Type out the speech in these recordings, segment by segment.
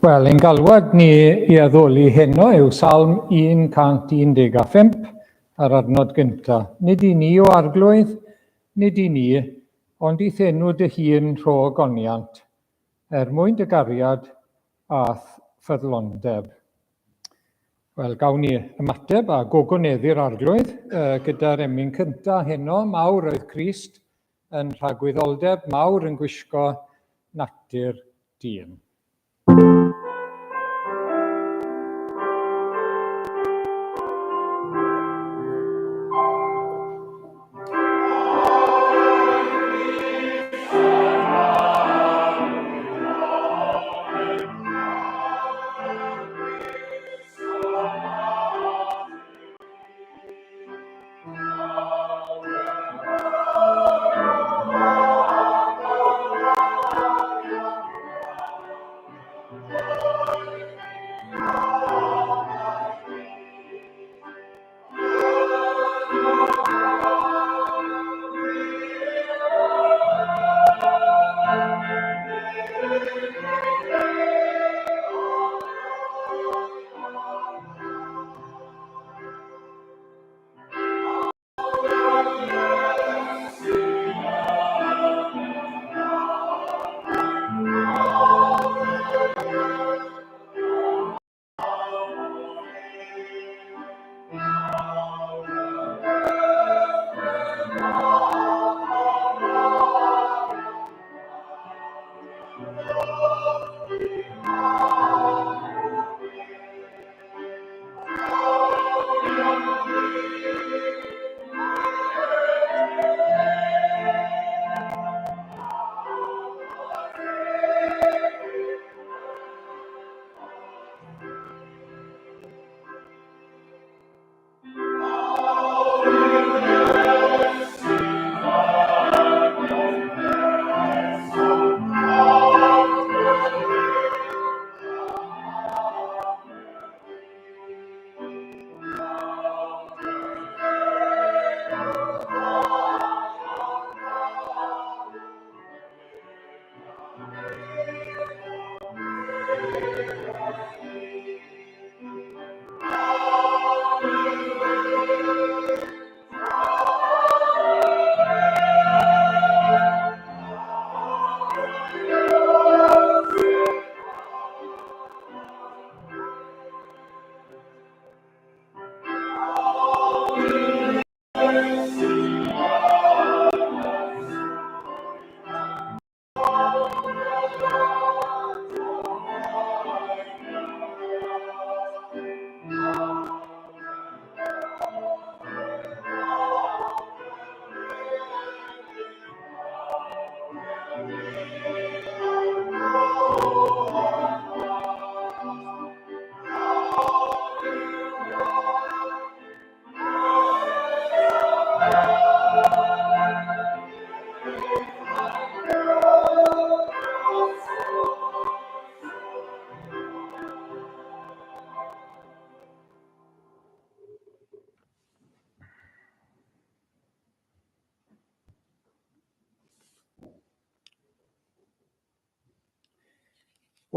Wel, ein galwad ni i addoli heno yw Salm 115 a'r adnod gyntaf. Nid i ni o arglwydd, nid i ni, ond i'th enw dy hun rho goniant, er mwyn dy gariad a'th ffyddlondeb. Wel, gawn ni ymateb a gogoneddu'r arglwydd uh, gyda'r emyn cyntaf heno, mawr oedd Crist, yn rhagwyddoldeb mawr yn gwisgo natur dyn.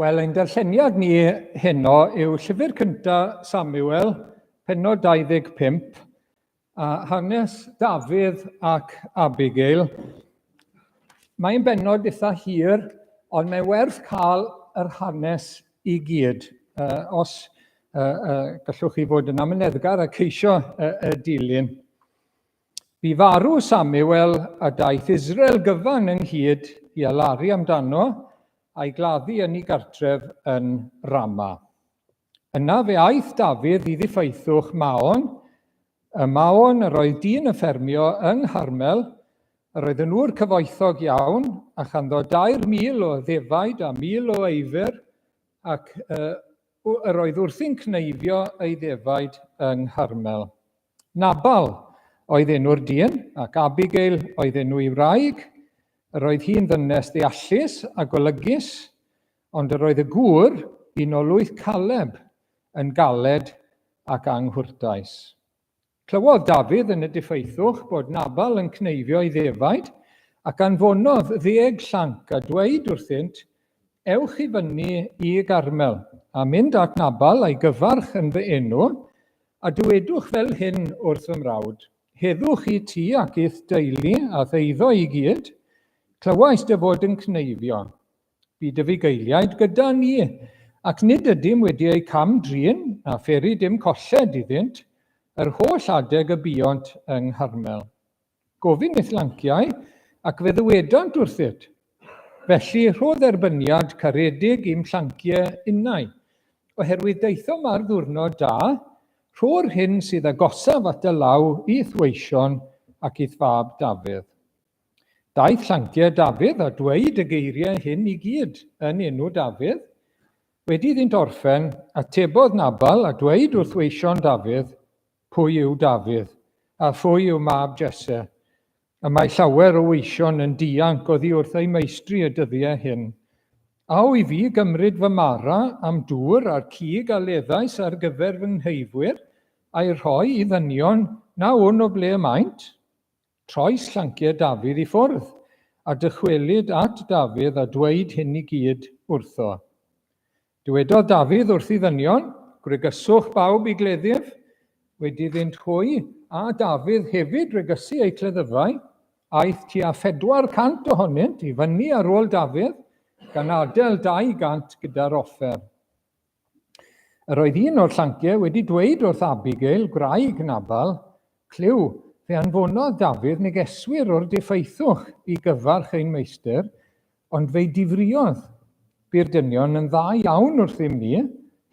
Wel, ein darlleniad ni heno yw llyfr cyntaf Samuel, pennod 25, a hanes Dafydd ac Abigail. Mae'n bennod eitha hir, ond mae'n werth cael yr hanes i gyd. Uh, os uh, uh, gallwch chi fod yn amyneddgar a ceisio uh, uh, dilyn. Bu farw Samuel a daeth Israel gyfan ynghyd i alaru amdano a'i gladdu yn ei gartref yn Rama. Yna fe aeth Dafydd i ddiffaethwch Maon. Y Maon yr oedd dyn yn ffermio yng Ngharmel, yr oedd yn ŵr cyfoethog iawn, a chanddo 3,000 o ddefaid a 1,000 o eifr, ac uh, yr oedd wrthi'n cneifio ei ddefaid yng Ngharmel. Nabal oedd enw'r dyn, ac Abigail oedd enw ei wraig. Yr oedd hi'n ddynes ddeallus a golygus, ond yr oedd y gŵr, un o lwyth Caleb, yn galed ac anghwrtais. Clywodd Dafydd yn y diffaethwch bod Nabal yn cneifio ei ddefaid, ac anfonodd ddeg llanc a dweud wrthynt, Ewch i fyny i Garmel, a mynd at Nabal a'i gyfarch yn fy enw, a dywedwch fel hyn wrth fy mrawd, Heddwch i ti ac i'th deulu a'th eiddo i gyd, clywais dy fod yn cneifio. Bu dy fugeiliaid gyda ni, ac nid ydym wedi eu cam-drin na pheri dim colled iddynt, yr holl adeg y buont yng Ngharmel. Gofyn i'th lanciau, ac fe ddywedant wrthyt. Felly, rho dderbyniad caredig i'm llanciau innau, oherwydd daethom ar ddiwrnod da, rho'r hyn sydd agosaf at dy law i'th weision ac i'th fab Dafydd. Daeth llanciau Dafydd a dweud y geiriau hyn i gyd yn enw Dafydd. Wedi iddynt orffen, atebodd Nabal a dweud wrth weision Dafydd, Pwy yw Dafydd, a phwy yw mab Jesse? Y mae llawer o weision yn dianc oddi wrth eu meistri y dyddiau hyn. A o i fi gymryd fy mara a'm dŵr a'r cig a leddais ar gyfer fy nghyfwyr, a'i rhoi i ddynion na wn o ble y maent? Troes llanciau Dafydd i ffwrdd, a dychwelyd at Dafydd a dweud hyn i gyd wrtho. Dywedodd Dafydd wrth ei ddynion, Gwregyswch bawb i gleddyf. Wedi iddynt hwy, a Dafydd hefyd wregysu eu cleddyfau, aeth tua 400 ohonynt i fyny ar ôl Dafydd, gan adael 200 gyda'r offer. Yr oedd un o'r llanciau wedi dweud wrth Abigail, gwraig Nabal, Clyw, fe anfonodd Dafydd negeswyr o'r diffaethwch i gyfarch ein meistr, Ond fe'i difrïodd. Bu'r dynion yn dda iawn wrthym ni,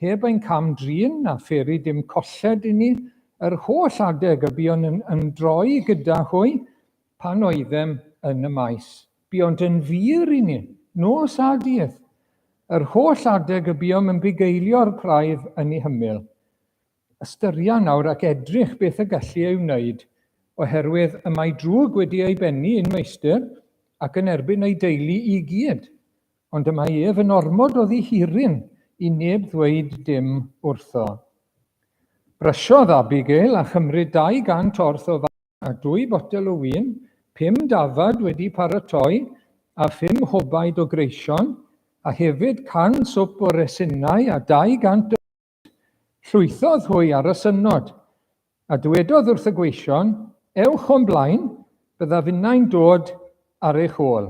heb ein cam-drin na pheri dim colled i ni, yr holl adeg y buon yn ymdroi gyda hwy pan oeddem yn y maes. Buont yn fur i ni, nos a dydd, yr holl adeg y buom yn bugeilio'r praidd yn eu hymyl. Ystyria nawr ac edrych beth y gallu ei wneud, oherwydd y mae drwg wedi ei bennu i'n meistr ac yn erbyn ei deulu i gyd, ond y mae ef yn ormod o ddihiryn i neb ddweud dim wrtho. Brysiodd Abigail a chymryd 200 orth o fara a dwy botel o win, pum dafad wedi paratoi, a phum hobaid o greision, a hefyd can swp o resinau a 200 o Llwythodd hwy ar y synod, a dywedodd wrth y gweision, Ewch o'm blaen, byddaf innau'n dod ar eich ôl.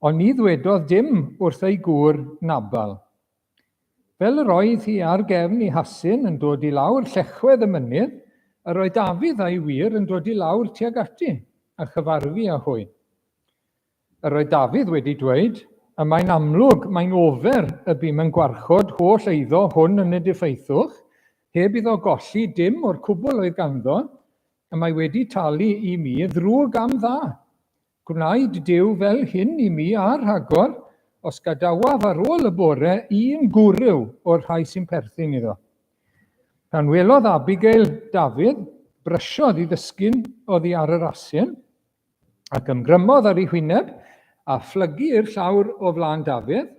Ond ni ddwedodd dim wrth ei gŵr Nabal. Fel yr oedd hi ar gefn i hasyn yn dod i lawr llechwedd y mynydd, yr oedd Dafydd a'i wŷr yn dod i lawr tuag ati, a chyfarfu â hwy. Yr oedd Dafydd wedi dweud, Y mae'n amlwg, mae'n ofer y bum yn gwarchod holl eiddo hwn yn y diffaethwch, heb iddo golli dim o'r cwbl oedd ganddo, y mae wedi talu i mi ddrwg am dda. Gwnaed Duw fel hyn i mi a rhagor, os gadawaf ar ôl y bore un gwryw o'r rhai sy'n perthyn iddo. Pan welodd Abigail Dafydd, brysiodd i ddysgu'n oddi ar yr asyn, Ac ymgrymodd ar ei hwyneb, a phlygu i'r llawr o flaen Dafydd.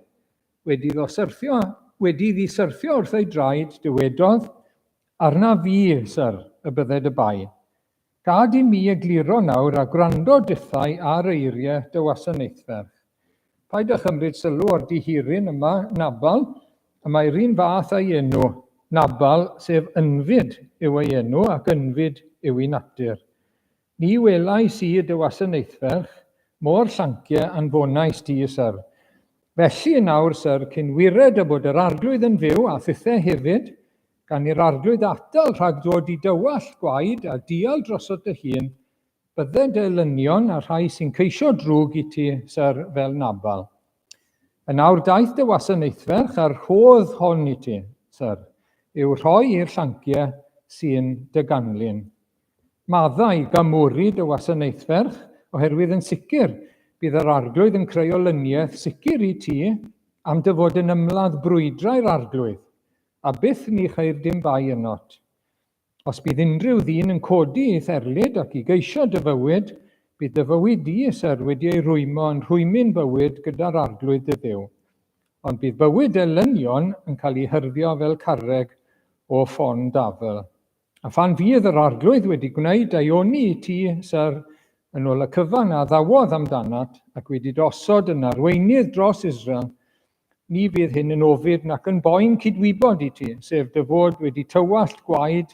Wedi iddo syrthio, wedi iddi syrthio wrth ei draed, dywedodd, Arna fi, syr, y bydded y bai. Gad i mi egluro nawr a gwrando dithau ar eiriau dy wasanaethferch. Paid â chymryd sylw o'r dihiryn yma, Nabal, y mae'r un fath â'i enw, Nabal, sef ynfyd yw ei enw ac ynfyd yw ei natur. Ni welais i dy wasanaethferch, mor llancie anfonais di, syr. Felly yn awr, syr, cyn wired y bod yr Arglwydd yn fyw, a thithe hefyd, gan i'r Arglwydd atal rhag dod i dywallt gwaed a dial drosot dy hun, bydded dy elynion a rhai sy'n ceisio drwg i ti, syr, fel Nabal. Yn awr daeth dy wasanaethferch a'r rhodd hon i ti, syr, i'w rhoi i'r llancie sy'n dy ganlyn. Maddau, gamwri dy wasanaethferch, oherwydd yn sicr bydd yr Arglwydd yn creu olyniaeth sicr i ti am dy fod yn ymladd brwydrau'r Arglwydd, a byth ni cheir dim bai ynot. Os bydd unrhyw ddyn yn codi i'th erlid ac i geisio dy fywyd, bydd dy fywyd di, syr, wedi ei rwymo yn rhwymyn bywyd gyda'r Arglwydd dy Dduw. Ond bydd bywyd elynion yn cael ei hyrddio fel carreg o ffon dafl. A phan fydd yr Arglwydd wedi gwneud daioni i ti, syr, yn ôl y cyfan a addawodd amdanat, ac wedi dy osod yn arweinydd dros Israel, Ni fydd hyn yn ofid nac yn boen cydwybod i ti, sef dy fod wedi tywallt gwaed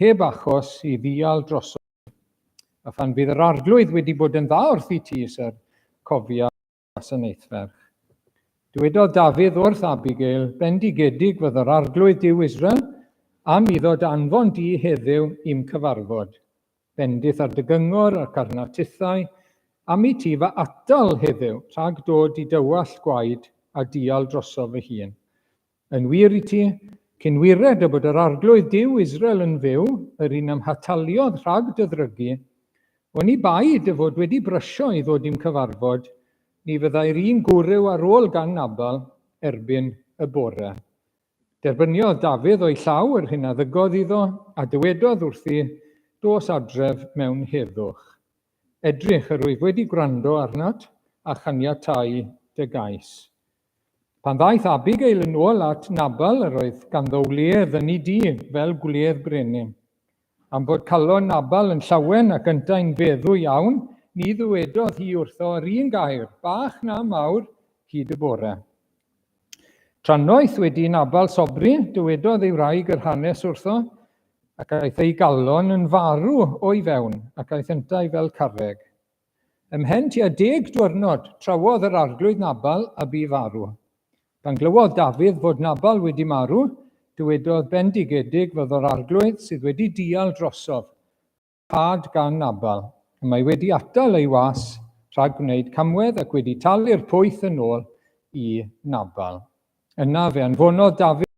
heb achos i ddial drosodd. A phan fydd yr arglwydd wedi bod yn dda wrth i ti, syr, cofia wasanaethferch. Dywedodd Dafydd wrth Abigail, Bendigedig fydd yr arglwydd Duw Israel, am iddo dy anfon di heddiw i'm cyfarfod. Bendith ar dy gyngor ac arnat tithau, am i ti fy atal heddiw rhag dod i dywallt gwaed a dial drosof fy hun. Yn wir i ti, cyn wired y bod yr Arglwydd Duw Israel yn fyw, yr un a'm hataliodd rhag dy ddrygu, oni bai dy fod wedi brysio i ddod i'm cyfarfod, ni fyddai'r un gwryw ar ôl gan Nabal erbyn y bore. Derbyniodd Dafydd o'i llaw yr hyn a ddygodd iddo, a dywedodd wrthi, Dos adref mewn heddwch. Edrych, yr wyf wedi gwrando arnat, a chaniatáu dy gais. Pan ddaeth Abigail yn ôl at Nabal, yr oedd ganddo wledd yn ei dŷ, fel gwledd brenin. Am fod calon Nabal yn llawen ac yntau'n feddw iawn, ni ddywedodd hi wrtho yr un gair, bach na mawr, hyd y bore. Trannoeth wedi i Nabal sobri, dywedodd ei wraig yr hanes wrtho, ac aeth ei galon yn farw o'i fewn, ac aeth yntau fel carreg. Ymhen tua deg dwyrnod, trawodd yr arglwydd Nabal a bu farw. Pan glywodd Dafydd fod Nabal wedi marw, dywedodd, Bendigedig fyddo'r arglwydd sydd wedi dial drosof, rhad gan Nabal. Y mae wedi atal ei was rhag gwneud camwedd ac wedi talu'r pwyth yn ôl i Nabal. Yna fe anfonodd Dafydd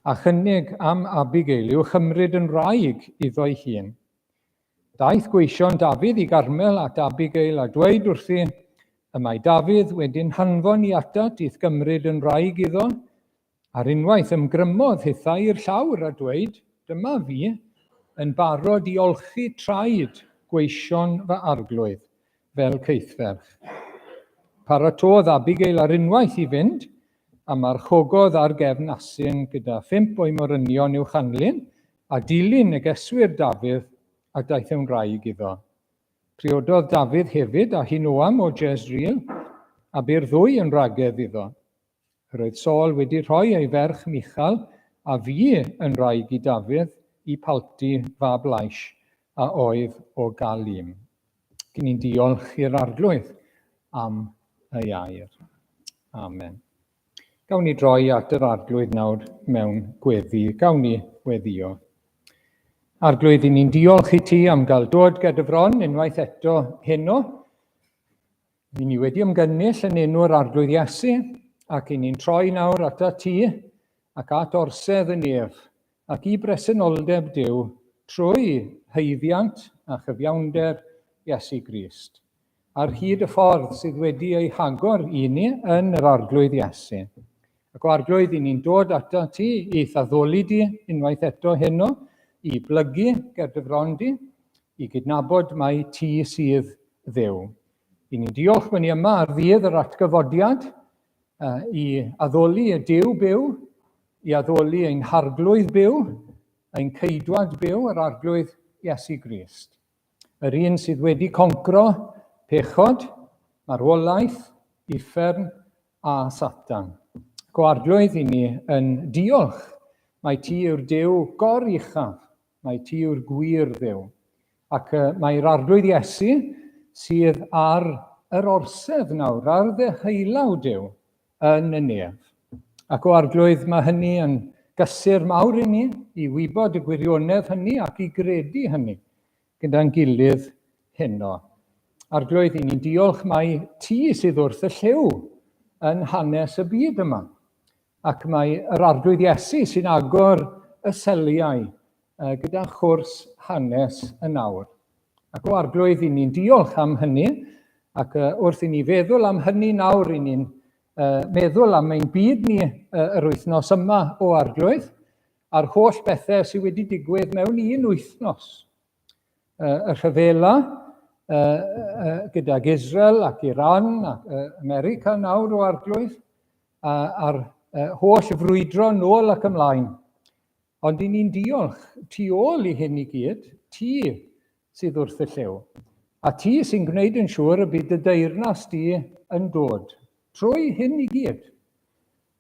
a chynnig am Abigail i'w chymryd yn wraig iddo'i hun. Daeth gweision Dafydd i Garmel at Abigail a dweud wrthi, Y mae Dafydd wedi'n hanfon i atat i'th gymryd yn wraig iddo. Ar unwaith ymgrymodd hithau i'r llawr a dweud, Dyma fi, yn barod i olchi traed gweision fy arglwydd. fel caethferch. Paratôdd Abigail ar unwaith i fynd, a marchogodd ar gefn asyn gyda phump o'i morynion i'w chanlyn, a dilyn negeswyr Dafydd, a daeth yn wraig iddo. Priododd Dafydd hefyd â Hinoam o Jezreel, a bu'r ddwy yn wragedd iddo. Yr oedd Saul wedi rhoi ei ferch Michal, a fu yn wraig i Dafydd, i Palti fab Laish, a oedd o Galim. Gyn ni'n diolch i'r Arglwydd am ei air. Amen. Gawn ni droi at yr Arglwydd nawr mewn gweddi. Gawn ni weddio. Arglwydd, i ni'n diolch i ti am gael dod gyda fron unwaith eto heno. I ni wedi ymgynnull yn enw'r Arglwydd Iesu, ac i ni'n troi nawr atat ti ac at orsedd y nef, ac i bresenoldeb Duw trwy haeddiant a chyfiawnder Iesu Grist, ar hyd y ffordd sydd wedi ei hagor i ni yn yr Arglwydd Iesu. Ac o Arglwydd, i ni'n dod atat ti i'th addoli di unwaith eto heno, i blygu ger dy fron di, i gydnabod mai ti sydd Dduw. I ni'n diolch bod ni yma ar ddydd yr atgyfodiad, i addoli y Duw byw, i addoli ein harglwydd byw, ein ceidwad byw, yr arglwydd Iesu Grist. Yr un sydd wedi concro pechod, marwolaeth, uffern a Satan. Go arglwydd i ni yn diolch mai ti yw'r Duw gor uchaf, mai ti yw'r gwir Dduw. Ac mae'r arglwydd Iesu sydd ar yr orsedd nawr, ar ddeheulaw Duw yn y nef. Ac o arglwydd, mae hynny yn gysur mawr i ni, i wybod y gwirionedd hynny ac i gredu hynny gyda'n gilydd heno. Arglwydd, i ni'n diolch mai ti sydd wrth y llyw yn hanes y byd yma. Ac mae yr Arglwydd Iesu sy'n agor y seliau gyda chwrs hanes yn awr. Ac o Arglwydd, i ni'n diolch am hynny, ac wrth i ni feddwl am hynny nawr, i ni'n meddwl am ein byd ni yr wythnos yma o Arglwydd, a'r holl bethau sydd wedi digwydd mewn un wythnos. Y rhyfela gydag Israel ac Iran ac America nawr o Arglwydd, a'r holl frwydro nôl ac ymlaen. Ond i ni'n diolch tu ôl i hyn i gyd, ti sydd wrth y llew. A ti sy'n gwneud yn siŵr y bydd dy deyrnas di yn dod trwy hyn i gyd.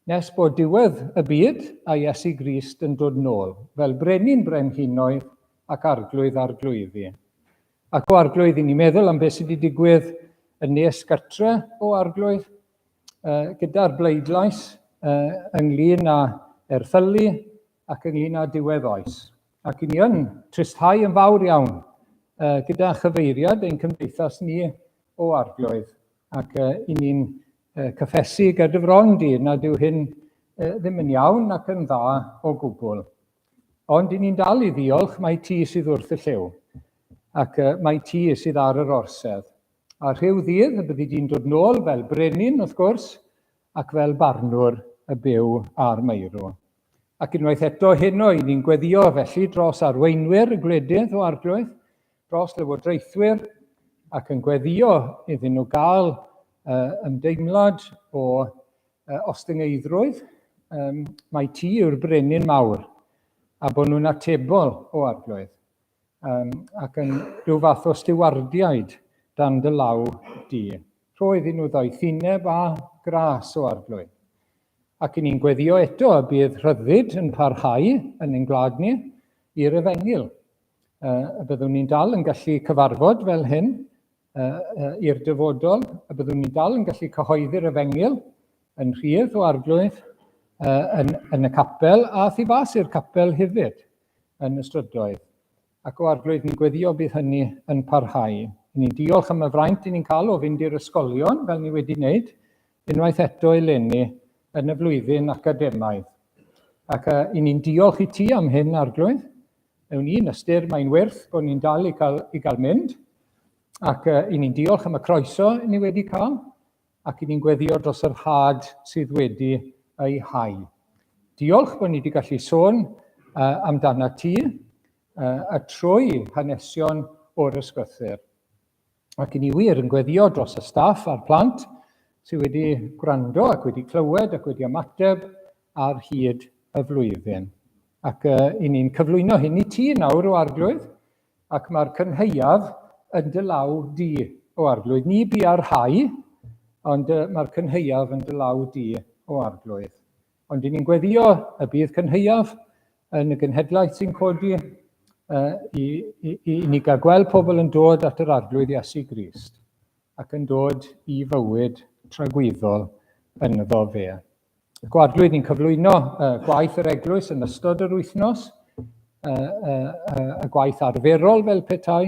nes bod diwedd y byd a Iesu Grist yn dod nôl, fel brenin brenhinoedd ac arglwydd arglwyddi. Ac o Arglwydd, i ni meddwl am beth sydd wedi digwydd yn nes gartre o Arglwydd, gyda'r bleidlais ynglyn â erthylu ac ynglyn â diwedd oes. Ac i ni yn tristhau yn fawr iawn gyda chyfeiriad ein cymdeithas ni o Arglwydd. Ac i ni'n cyffesu ger dy fron di nad yw hyn ddim yn iawn ac yn dda o gwbl. Ond i ni'n dal i ddiolch mai ti sydd wrth y llyw, ac mai ti sydd ar yr orsedd. A rhyw ddydd y byddi di'n dod nôl fel brenin, wrth gwrs, ac fel barnwr y byw a'r meirw. Ac unwaith eto heno, i ni'n gweddio felly dros arweinwyr y gwledydd o Arglwydd, dros lywodraethwyr, ac yn gweddio iddyn nhw gael ymdeimlad o ostyngeiddrwydd, mai ti yw'r brenin mawr, a bod nhw'n atebol o Arglwydd, ac yn rhyw fath o stiwardiaid dan dy law di. Rho iddyn nhw ddoethineb a gras o Arglwydd. Ac i ni'n gweddio eto y bydd rhyddid yn parhau yn ein gwlad ni i'r efengyl. Y byddwn ni'n dal yn gallu cyfarfod fel hyn, i'r dyfodol, y byddwn ni'n dal yn gallu cyhoeddi'r efengyl yn rhydd o Arglwydd yn, yn y capel a thu fas i'r capel hefyd yn y strydoedd. Ac o Arglwydd, ni'n gweddio bydd hynny yn parhau. Ni'n diolch am y fraint i ni'n cael o fynd i'r ysgolion, fel ni wedi wneud, unwaith eto eleni yn y flwyddyn academaidd. Ac i ni'n diolch i ti am hyn, Arglwydd. Mewn un ystyr, mae'n wyrth bod ni'n dal i gael, i gael mynd, ac i ni'n diolch am y croeso ni wedi cael, ac i ni'n gweddio dros yr had sydd wedi ei hau. Diolch bod ni wedi gallu sôn amdana ti a trwy hanesion o'r ysgrythur. Ac i ni wir yn gweddio dros y staff a'r plant sydd wedi gwrando ac wedi clywed ac wedi ymateb ar hyd y flwyddyn. Ac i ni'n cyflwyno hyn i ti nawr o Arglwydd, ac mae'r cynhaeaf yn dy law di o Arglwydd. Ni bu ar rhai, ond mae'r cynhaeaf yn dy law di o Arglwydd. Ond i ni'n gweddio y bydd cynhaeaf yn y genhedlaeth sy'n codi i, i, i, i ni gael gweld pobl yn dod at yr Arglwydd Iesu Grist ac yn dod i fywyd tragwyddol ynddo fe. Y Gwarglwydd, ni'n cyflwyno gwaith yr eglwys yn ystod yr wythnos, y gwaith arferol fel petai,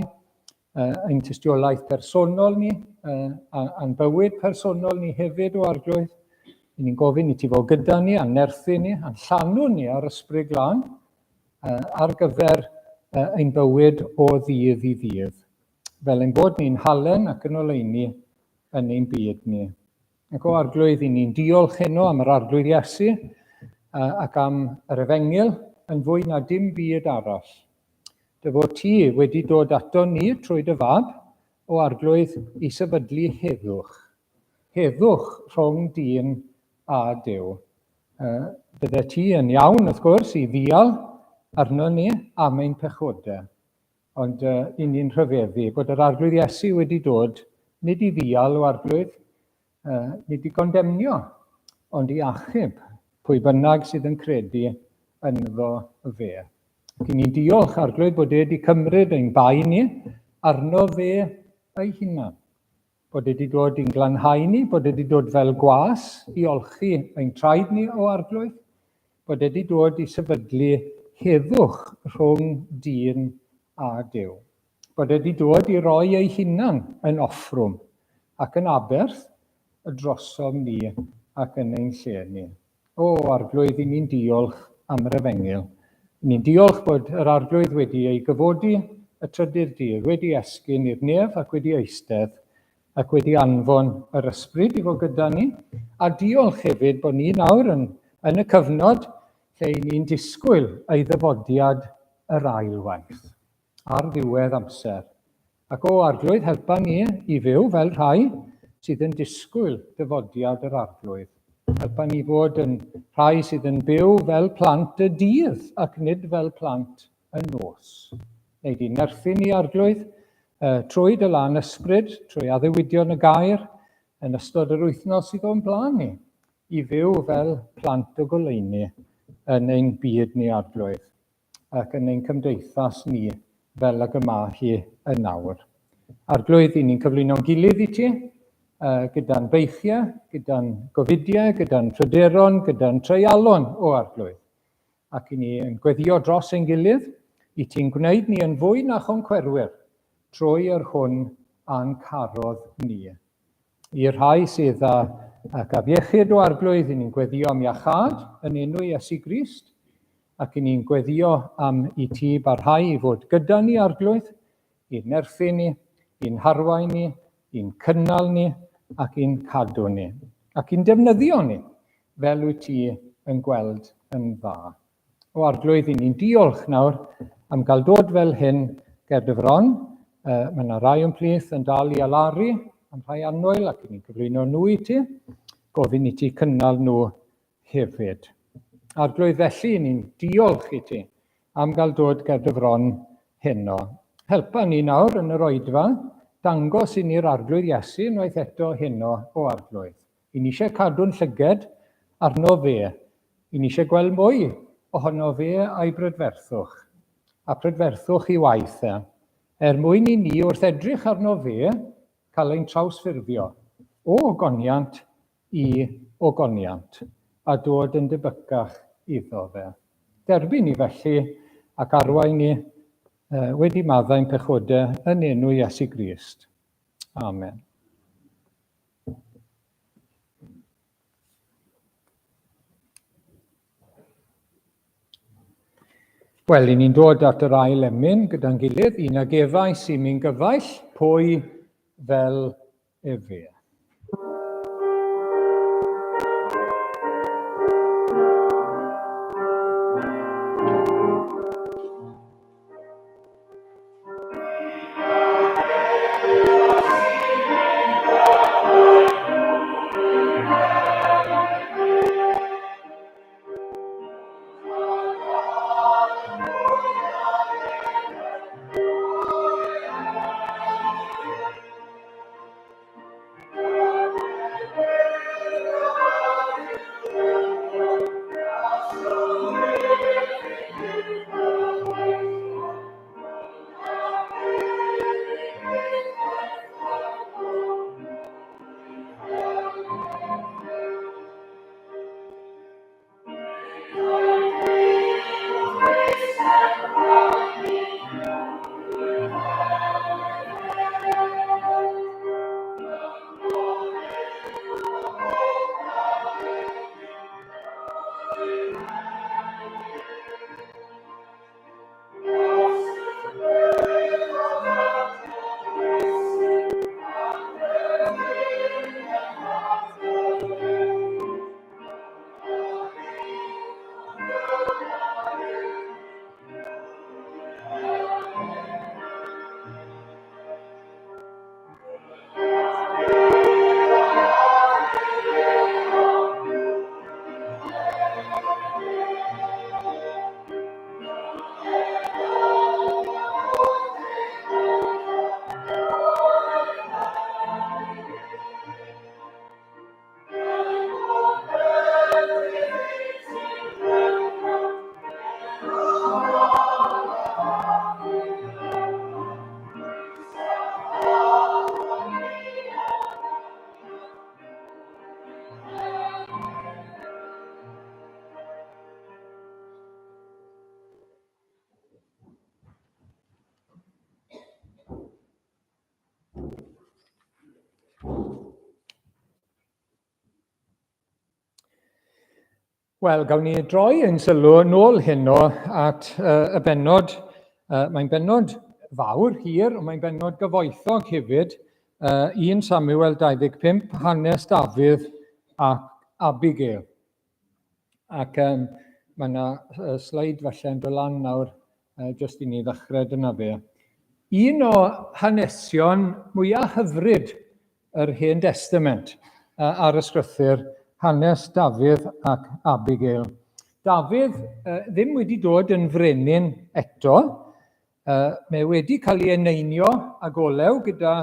ein tystiolaeth personol ni, a'n bywyd personol ni hefyd o Arglwydd. I ni'n gofyn i ti fod gyda ni, a'n nerthu ni, a'n llanw ni ar Ysbryd Glân ar gyfer ein bywyd o ddydd i ddydd, fel ein bod ni'n halen ac yn oleuni yn ein byd ni. Ac o Arglwydd, i ni'n diolch heno am yr Arglwydd Iesu ac am yr Efengyl yn fwy na dim byd arall. Dy fod ti wedi dod ato ni trwy dy fab, o Arglwydd, i sefydlu heddwch. Heddwch rhwng dyn a Duw. Bydde ti yn iawn, wrth gwrs, i ddial arno ni am ein pechodau. Ond i ni'n rhyfeddu bod yr Arglwydd Iesu wedi dod nid i ddial o Arglwydd, nid i gondemnio, ond i achub pwy bynnag sydd yn credu ynddo fe. Ac i ni'n diolch, Arglwydd, bod e wedi cymryd ein bai ni arno fe ei hunan. Bod e wedi dod i'n glanhau ni, bod e wedi dod fel gwas i olchi ein traed ni o Arglwydd, bod e wedi dod i sefydlu heddwch rhwng dyn a Duw. Bod e wedi dod i roi ei hunan yn offrwm ac yn aberth drosom ni ac yn ein lle ni. O, Arglwydd, i ni'n diolch am yr efengyl. I ni'n diolch bod yr Arglwydd wedi ei gyfodi y trydydd dydd, wedi esgyn i'r nef ac wedi eistedd, ac wedi anfon yr Ysbryd i fod gyda ni. A diolch hefyd bod ni nawr yn, yn y cyfnod lle i ni'n disgwyl ei ddyfodiad yr ail waith, ar ddiwedd amser. Ac o Arglwydd, helpa ni i fyw fel rhai sydd yn disgwyl dyfodiad yr Arglwydd. Helpa ni fod yn rhai sydd yn byw fel plant y dydd ac nid fel plant y nos. Neu di nerthu ni, Arglwydd, trwy dy lân ysbryd, trwy addewidion y gair, yn ystod yr wythnos sydd o'n blaen ni. i fyw fel plant y goleuni yn ein byd ni Arglwydd, ac yn ein cymdeithas ni fel ag y mae hi yn awr. Arglwydd, i ni'n cyflwyno'n gilydd i ti, gyda'n beichiau, gyda'n gofidiau, gyda'n pryderon, gyda'n treialon, o Arglwydd. Ac i ni yn gweddio dros ein gilydd, i ti'n gwneud ni yn fwy na choncwerwyr, trwy yr hwn a'n carodd ni. I'r rhai sydd â ac afiechyd o Arglwydd, i ni'n gweddio am iachâd yn enw Iesu Grist, ac i ni'n gweddio am i ti barhau i fod gyda ni, Arglwydd, i'n nerthu ni, i'n harwain ni, i'n cynnal ni, ac i'n cadw ni, ac i'n defnyddio ni, fel wyt ti yn gweld yn dda. O Arglwydd, i ni'n diolch nawr am gael dod fel hyn ger dy fron. Uh, mae yna rai o'n plith yn dal i alaru am rhai annwyl ac i ni'n cyflwyno nhw i ti. Gofyn i ti cynnal nhw hefyd. Arglwydd, felly, i ni'n diolch i ti am gael dod ger dy fron heno. Helpa ni nawr yn yr oedfa, dangos i ni'r Arglwydd Iesu unwaith eto heno o Arglwydd. I ni eisiau cadw'n llyged arno fe. I ni eisiau gweld mwy ohono fe a'i brydferthwch, a prydferthwch i waith e, er mwyn i ni wrth edrych arno fe cael ein trawsffurfio o ogoniant i ogoniant, a dod yn debycach iddo fe. Derbyn ni felly ac arwain ni wedi maddau'n pechodau yn enw Iesu Grist. Amen. Wel, i ni'n dod at yr ail emyn gyda'n gilydd, un ag efais i mi'n gyfaill, pwy fel efe. Wel, gawn ni droi ein sylw nôl heno at uh, y bennod. Uh, mae'n bennod fawr, hir, ond mae'n bennod gyfoethog hefyd. Uh, 1 Samuel 25, hanes Dafydd ac Abigail. Ac um, mae yna uh, sleid falle yn dod lan nawr, uh, jyst i ni ddechrau, dyna fe. Un o hanesion mwyaf hyfryd yr Hen Destament ar y Sgrythyr, hanes Dafydd ac Abigail. Dafydd ddim wedi dod yn frenin eto. Mae wedi cael ei eneinio ag olew gyda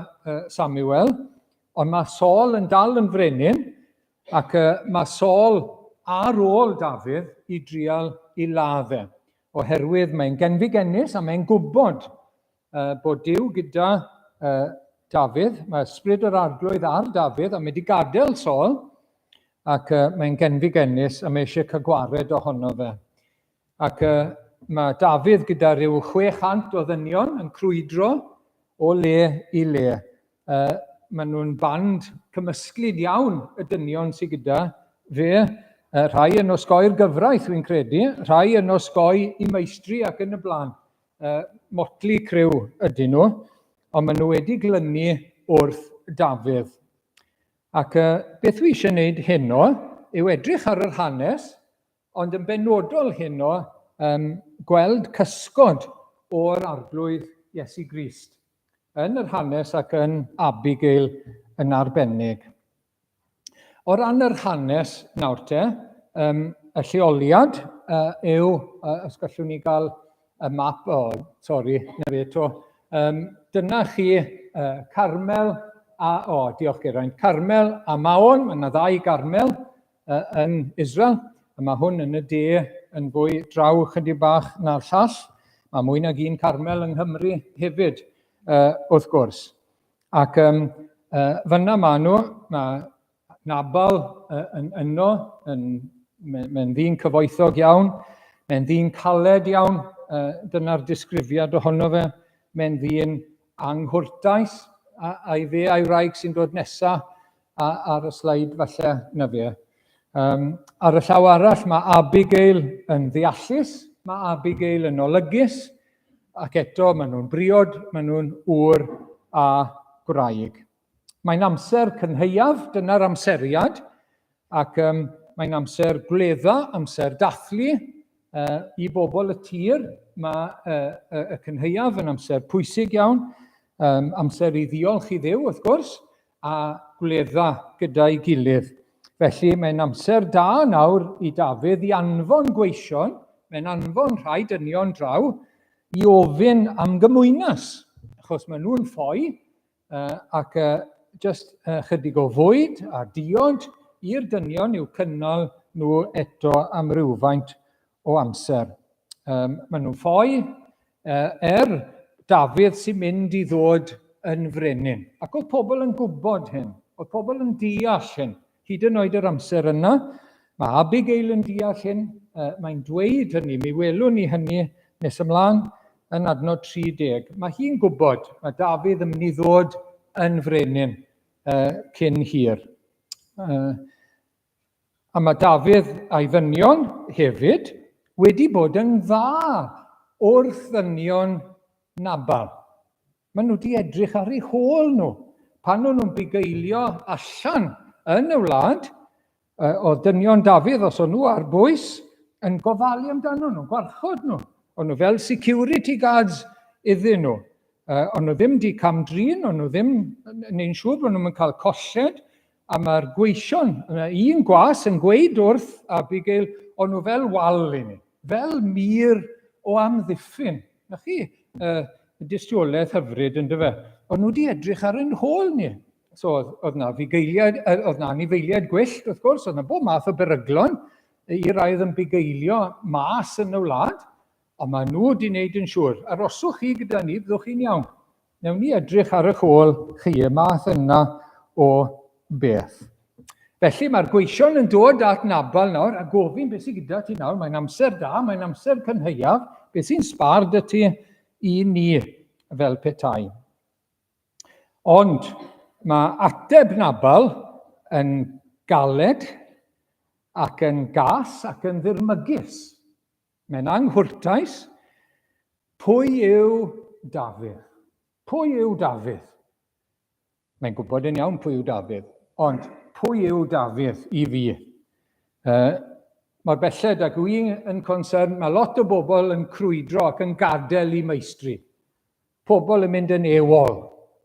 Samuel, ond mae Saul yn dal yn frenin. Ac mae Saul ar ôl Dafydd i drial i ladd e, oherwydd mae'n genfigennus a mae'n gwybod bod Duw gyda Dafydd, mae ysbryd yr arglwydd ar Dafydd a mae wedi gadael Saul, ac mae'n genfigennus a mae eisiau cael gwared ohono fe. Ac mae Dafydd gyda rhyw 600 o ddynion yn crwydro o le i le. Maen nhw'n band cymysglyd iawn y dynion sydd gyda fe. Rhai yn osgoi'r gyfraith, wy'n credu, rhai yn osgoi i meistri ac yn y blaen. Motley crew ydyn nhw, ond maen nhw wedi glynu wrth Dafydd. Ac beth dwi eisiau gwneud heno yw edrych ar yr hanes, Ond yn benodol heno, um, gweld cysgod o'r Arglwydd Iesu Grist yn yr hanes ac yn Abigail yn arbennig. O ran yr hanes nawr te, um, y lleoliad yw, os gallwn ni gael y map, o, oh, sori, na fe to, um, dyna chi Carmel a, o, oh, diolch Geraint, Carmel a Maon, mae yna ddau Garmel, yn Israel, a mae hwn yn y de yn fwy draw chydig bach na'r llall. Mae mwy nag un Carmel yng Nghymru hefyd, wrth gwrs. Ac um, fyna maen nhw, mae Nabal yn yno, yn, mae'n mae ddyn cyfoethog iawn, mae'n ddyn caled iawn, dyna'r disgrifiad ohono fe, mae'n ddyn anghwrtais, a'i fe a'i wraig sy'n dod nesaf a, ar y sleid falle, na fe. Um, ar y llaw arall, mae Abigail yn ddeallus, mae Abigail yn olygus, ac eto maen nhw'n briod, maen nhw'n ŵr a gwraig. Mae'n amser cynhaeaf, dyna'r amseriad, ac um, mae'n amser gwledda, amser dathlu i bobl y tir. Mae y cynhaeaf yn amser pwysig iawn, um, amser i ddiolch i Dduw, wrth gwrs, a gwledda gyda'i gilydd. Felly mae'n amser da nawr i Dafydd i anfon gweision, mae'n anfon rhai dynion draw i ofyn am gymwynas, achos maen nhw'n ffoi, ac just chydig o fwyd a diod i'r dynion i'w cynnal nhw eto am rywfaint o amser. Maen nhw'n ffoi er Dafydd sy'n mynd i ddod yn frenin. Ac oedd pobl yn gwybod hyn, oedd pobl yn deall hyn, hyd yn oed yr amser yna. Mae Abigail yn deall hyn, mae'n dweud hynny, mi welwn ni hynny nes ymlaen yn adnod 30. Mae hi'n gwybod, mae Dafydd yn mynd i ddod yn frenin cyn hir. A mae Dafydd a'i ddynion hefyd wedi bod yn dda wrth ddynion Nabal. Maen nhw wedi edrych ar eu hôl nhw. Pan o'n nhw'n bugeilio allan yn y wlad, oedd dynion Dafydd, os o'n nhw ar bwys, yn gofalu amdano nhw, gwarchod nhw. O'n nhw fel security guards iddyn nhw. O'n nhw ddim wedi cam-drin, o'n nhw ddim, neu'n siŵr bod nhw'n cael colled, A mae'r gweision, mae un gwas yn gweud wrth Abigail, o'n nhw fel wal i ni, fel mur o amddiffyn. Na chi, y dystiolaeth hyfryd yn dyfe. O'n nhw wedi edrych ar ein hôl ni. So oedd, oedd na fugeiliaid, oedd na anifeiliaid gwyllt, wrth gwrs, oedd na bob math o beryglon i rai oedd yn bugeilio mas yn y wlad, ond maen nhw wedi wneud yn siŵr. Aroswch chi gyda ni, byddwch chi'n iawn. Newn ni edrych ar eich ôl chi, y math yna o beth. Felly mae'r gweision yn dod at Nabal nawr a gofyn beth sydd gyda ti nawr. Mae'n amser da, mae'n amser cynhaeaf. Beth sy'n sbar dy ti i ni fel petai? Ond mae ateb Nabal yn galed ac yn gas ac yn ddirmygus. Mae'n anghwrtais. Pwy yw Dafydd? Pwy yw Dafydd? Mae'n gwybod yn iawn pwy yw Dafydd, ond pwy yw Dafydd i fi? Mor belled ag wy yn concern, mae lot o bobl yn crwydro ac yn gadael i meistri. Pobl yn mynd yn AWOL,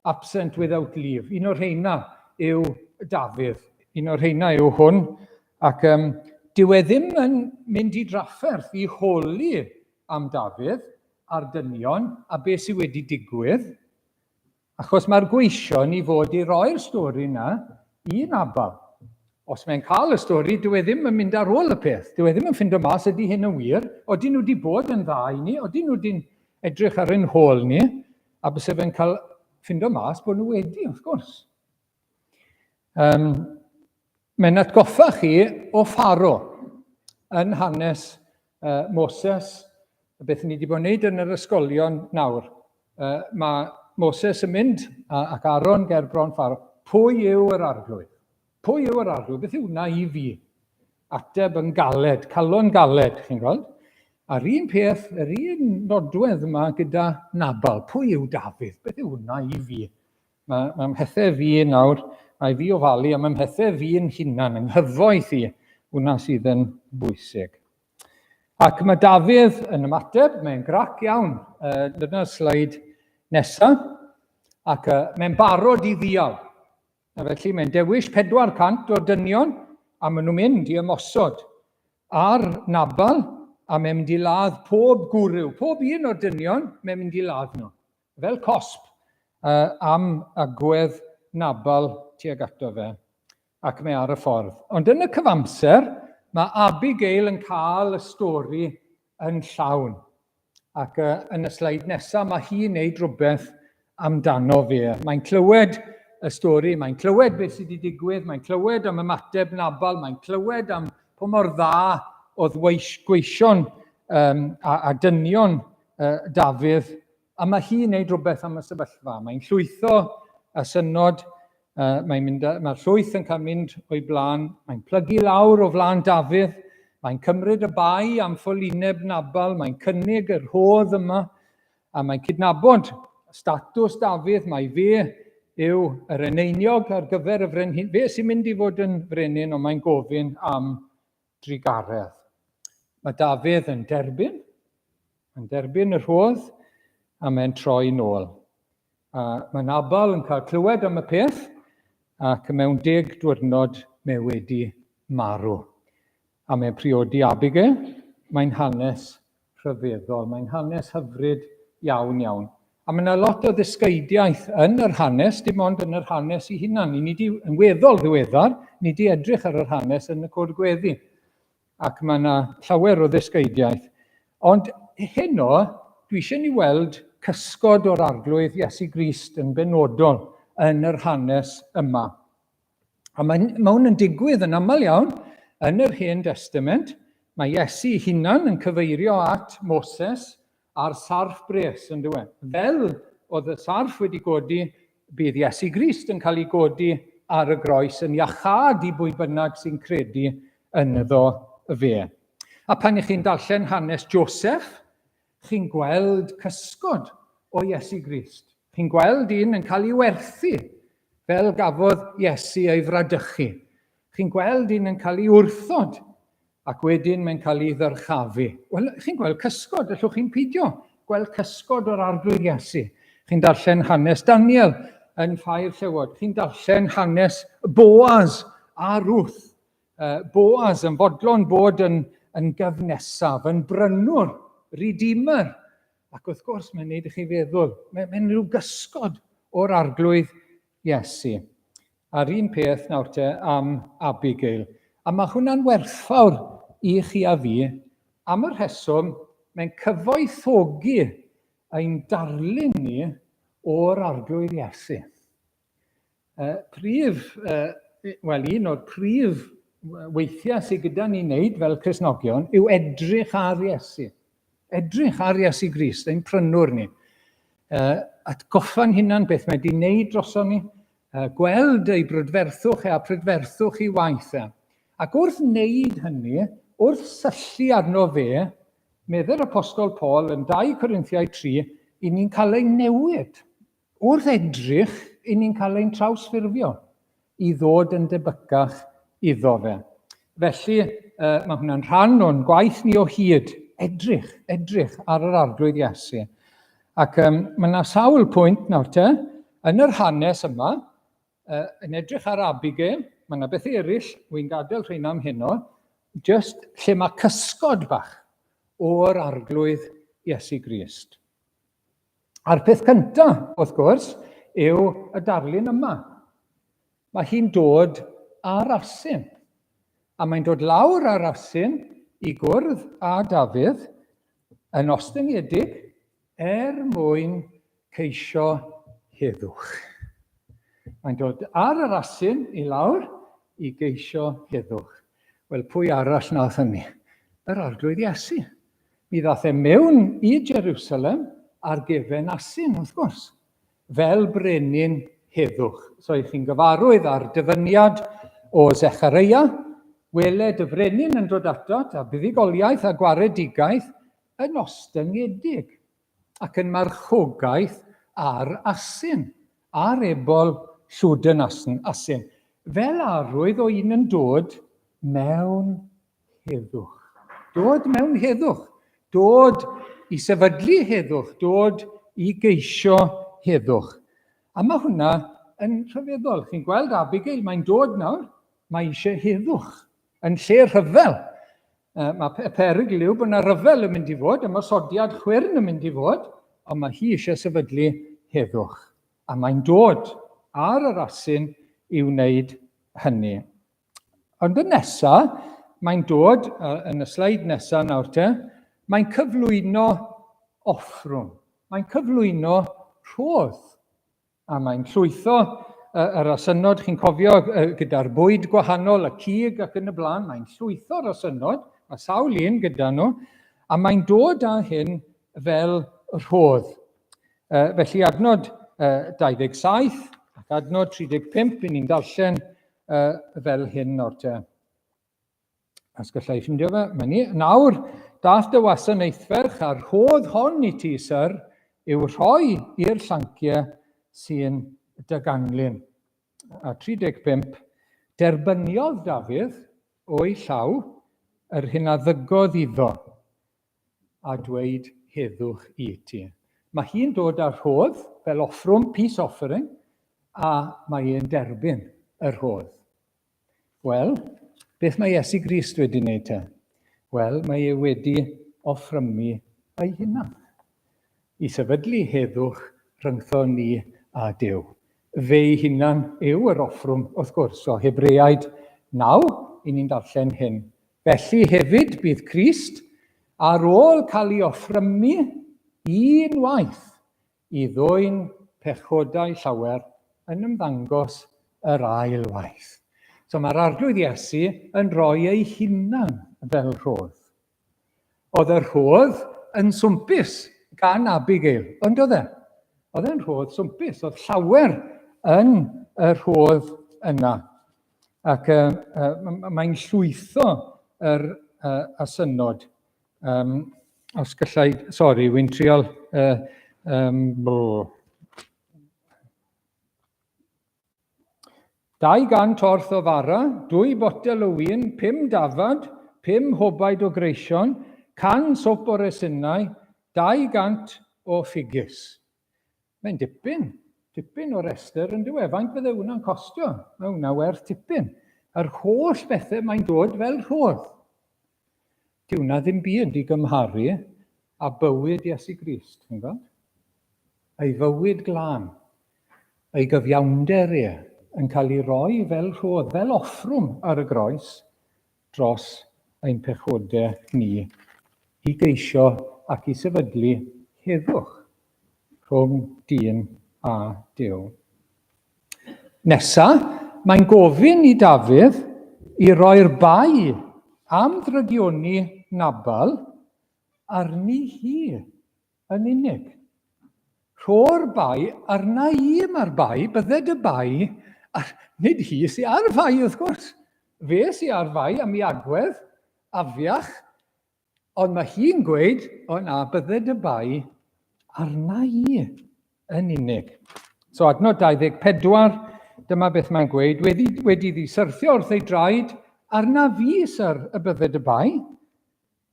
absent without leave. Un o'r rheina yw Dafydd. Un o'r rheina yw hwn. Ac um, dyw e ddim yn mynd i drafferth i holi am Dafydd a'r dynion a beth sydd wedi digwydd, achos mae'r gweision i fod i roi'r stori yna i Nabal. Os mae'n cael y stori, dyw e ddim yn mynd ar ôl y peth. Dyw e ddim yn ffindo mas ydy hyn yn wir, odyn nhw wedi bod yn dda i ni, odyn nhw wedi edrych ar ein hôl ni, a byse fe'n cael ffindo mas bod nhw wedi, wrth gwrs. Mae'n atgoffa chi o Pharo yn hanes Moses, beth ni wedi bod yn wneud yn yr ysgolion nawr. Mae Moses yn mynd ac Aaron ger bron Pharo. Pwy yw yr arglwydd? Pwy yw yr arglwydd? Beth yw hwnna i fi? Ateb yn galed, calon galed, chi'n gweld? A'r un peth, yr un nodwedd yma gyda Nabal. Pwy yw Dafydd? Beth yw hwnna i fi? Mae mhethau fi nawr, mae fi ofalu am mhethau fi'n hunan, yng nghyfoeth i, hwnna sydd yn bwysig. Ac mae Dafydd yn ymateb, mae'n grac iawn. Dyna'r sleid nesaf. Ac mae'n barod i ddial. A felly mae'n dewis 400 o dynion a maen nhw'n mynd i ymosod ar Nabal a mae'n mynd i ladd pob gwryw, pob un o'r dynion, mae'n mynd i ladd nhw. Fel cosb am agwedd Nabal tuag ato fe, ac mae ar y ffordd. Ond yn y cyfamser, mae Abigail yn cael y stori yn llawn. Ac yn y sleid nesaf, mae hi'n neud rhywbeth amdano fe. Mae'n clywed y stori, mae'n clywed beth sydd wedi digwydd, mae'n clywed am ymateb Nabal, mae'n clywed am pa mor dda oedd gweision a dynion Dafydd, a mae hi'n neud rhywbeth am y sefyllfa. Mae'n llwytho y synod, mae'n mynd, mae'r llwyth yn cael mynd o'i blaen, mae'n plygu lawr o flaen Dafydd, mae'n cymryd y bai am ffolineb Nabal, mae'n cynnig y rhodd yma, a mae'n cydnabod statws Dafydd, mae fe yw yr eneiniog ar gyfer y frenhin, fe sy'n mynd i fod yn frenin, ond mae'n gofyn am drugaredd. Mae Dafydd yn derbyn, yn derbyn y rhodd, a mae'n troi nôl. A mae Nabal yn cael clywed am y peth, ac mewn deg diwrnod mae wedi marw. A mae'n priodi Abigail, mae'n hanes rhyfeddol. Mae'n hanes hyfryd iawn, iawn. A mae yna lot o ddysgeidiaeth yn yr hanes, dim ond yn yr hanes i hunan. Ni wedi, yn weddol ddiweddar, ni wedi edrych ar yr hanes yn y cwr gweddi. Ac mae yna llawer o ddysgeidiaeth. Ond heno, dwi eisiau ni weld cysgod o'r Arglwydd Iesu Grist yn benodol yn yr hanes yma. A mae, mae hwn yn digwydd yn aml iawn yn yr Hen Destament. Mae Iesu hunan yn cyfeirio at Moses a'r sarff bres yn dweud. Fel oedd y sarff wedi godi, bydd Iesu Grist yn cael ei godi ar y groes yn iachâd i bwy bynnag sy'n credu ynddo fe. A pan ych chi'n darllen hanes Joseph, chi'n gweld cysgod o Iesu Grist. Chi'n gweld un yn cael ei werthu fel gafodd Iesu ei fradychu. Chi'n gweld un yn cael ei wrthod ac wedyn mae'n cael ei ddyrchafu. Wel, chi'n gweld cysgod, allwch chi'n peidio gweld cysgod o'r Arglwydd Iesu. Chi'n darllen hanes Daniel yn Ffair Llewod. Chi'n darllen hanes Boaz a Ruth. Boaz yn fodlon bod yn, yn gyfnesaf, yn brynwr, redeemer. Ac wrth gwrs, mae'n neud i chi feddwl. Mae'n mae rhyw gysgod o'r Arglwydd Iesu. A'r un peth nawr te am Abigail. A mae hwnna'n werthfawr i chi a fi am y rheswm mae'n cyfoethogi ein darlun ni o'r Arglwydd Iesu. Prif, wel un o'r prif weithiau sydd gyda ni wneud fel Cristnogion yw edrych ar Iesu. Edrych ar Iesu Grist, ein prynwr ni. Atgoffa'n hunan beth mae wedi wneud droson ni, gweld ei brydferthwch e a prydferthwch i waith e. Ac wrth wneud hynny, wrth syllu arno fe, medde'r Apostol Paul yn 2 Corinthiaid 3, i ni'n cael ein newid. Wrth edrych, i ni'n cael ein trawsffurfio i ddod yn debycach iddo fe. Felly, uh, mae hwnna'n rhan o'n gwaith ni o hyd, edrych, edrych ar yr Arglwydd Iesu. Ac um, mae yna sawl pwynt nawr te, yn yr hanes yma, uh, yn edrych ar Abigail, mae yna beth eraill, wy'n gadael rheina am heno, just lle mae cysgod bach o'r Arglwydd Iesu Grist. A'r peth cyntaf, wrth gwrs, yw y darlun yma. Mae hi'n dod ar asyn. A mae'n dod lawr ar asyn i gwrdd â Dafydd yn ostyngedig er mwyn ceisio heddwch. Mae'n dod ar yr asyn i lawr i geisio heddwch. Wel, pwy arall nath hynny? Yr Arglwydd Iesu. Mi ddath e mewn i Jerusalem ar gefen asyn, wrth gwrs, fel brenin heddwch. So, i chi'n gyfarwydd â'r dyfyniad o Zechareia, wele dy frenin yn dod atat a buddugoliaeth a gwaredigaeth yn ostyngedig ac yn marchogaeth ar asyn, ar ebol llwydyn asyn, fel arwydd o un yn dod mewn heddwch. Dod mewn heddwch. Dod i sefydlu heddwch. Dod i geisio heddwch. A mae hwnna yn rhyfeddol. Chi'n gweld Abigail, mae'n dod nawr, mae eisiau heddwch yn lle rhyfel. Mae y perygl yw bod yna ryfel yn mynd i fod, ymosodiad chwyrn yn mynd i fod, ond mae hi eisiau sefydlu heddwch. A mae'n dod ar yr asyn i wneud hynny. Ond y nesa, mae'n dod, yn y sleid nesa nawr te, mae'n cyflwyno offrwm. Mae'n cyflwyno rhodd. A mae'n llwytho yr asynnod, chi'n cofio, gyda'r bwyd gwahanol, y cig ac yn y blaen, mae'n llwytho'r asynnod, mae sawl un gyda nhw, a mae'n dod â hyn fel rhodd. Felly adnod 27 ac adnod 35, i ni'n darllen fel hyn nawr te. Os gallai ffindio fe, mae ni. Nawr, dath dy wasanaethferch a'r rhodd hon i ti, syr, yw rhoi i'r llanciau sy'n dy ganlyn. A 35, derbyniodd Dafydd o'i llaw yr hyn a ddygodd iddo, a dweud heddwch i ti. Mae hi'n dod â'r rhodd fel offrwm, peace offering, a mae e'n derbyn y rhodd. Wel, beth mae Iesu Grist wedi wneud te? Wel, mae e wedi offrymu ei hunan i sefydlu heddwch rhyngtho ni a Duw. Fe'i hunan yw yr offrwm, wrth gwrs, o Hebreaid 9, i ni'n darllen hyn. Felly hefyd bydd Crist, ar ôl cael ei offrymu un waith i ddwyn pechodau llawer yn ymddangos yr ail waith. So mae'r Arglwydd Iesu yn rhoi ei hunan fel rhodd. Oedd y rhodd yn swmpus gan Abigail, ond oedd e? Oedd e'n rhodd swmpus, oedd llawer yn y rhodd yna. Ac uh, uh, mae'n llwytho yr uh, asynod. Os gallai, sori, wy'n trial... 200 orth o fara, 2 botel o win, 5 dafad, 5 hobaid o greision, 100 swp o resinau, 200 o ffigys. Mae'n dipyn, dipyn o restr yn dyw e. Faint fydde hwnna'n costio? Mae hwnna werth tipyn. Yr holl bethau mae'n dod fel rhodd. Dyw hwnna ddim byd i gymharu â bywyd Iesu Grist, chi'n gweld? Ei fywyd glân, ei gyfiawnder e yn cael ei roi fel rhodd, fel offrwm ar y groes dros ein pechodau ni i geisio ac i sefydlu heddwch rhwng dyn a Duw. Nesa, mae'n gofyn i Dafydd i roi'r bai am ddrygioni Nabal arni hi yn unig. Rho'r bai arna i mae'r bai, bydded y bai, a nid hi sy ar fai wrth gwrs. Fe sy ar fai am ei agwedd afiach, Ond mae hi'n gweud, o na, bydded y bai arna i yn unig. So adnod 24, dyma beth mae'n gweud, wedi, wedi iddi syrthio wrth ei draed, arna fi, syr, y bydded y bai.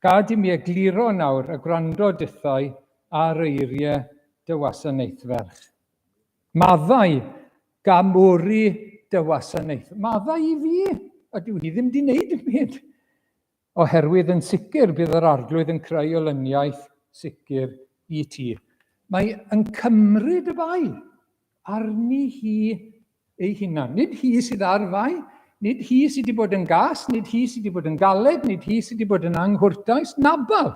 Gad i mi egluro nawr y gwrando dithau ar eiriau dy wasanaethferch. Maddau, gamwri dy wasanaeth. Maddau i fi, a dyw hi ddim di wneud yn byd. Oherwydd yn sicr bydd yr Arglwydd yn creu olyniaeth sicr i ti. Mae yn cymryd y bai arni hi ei hunan. Nid hi sydd ar fai, Nid hi sydd wedi bod yn gas, nid hi sydd wedi bod yn galed, nid hi sydd wedi bod yn anghwrtais, Nabal.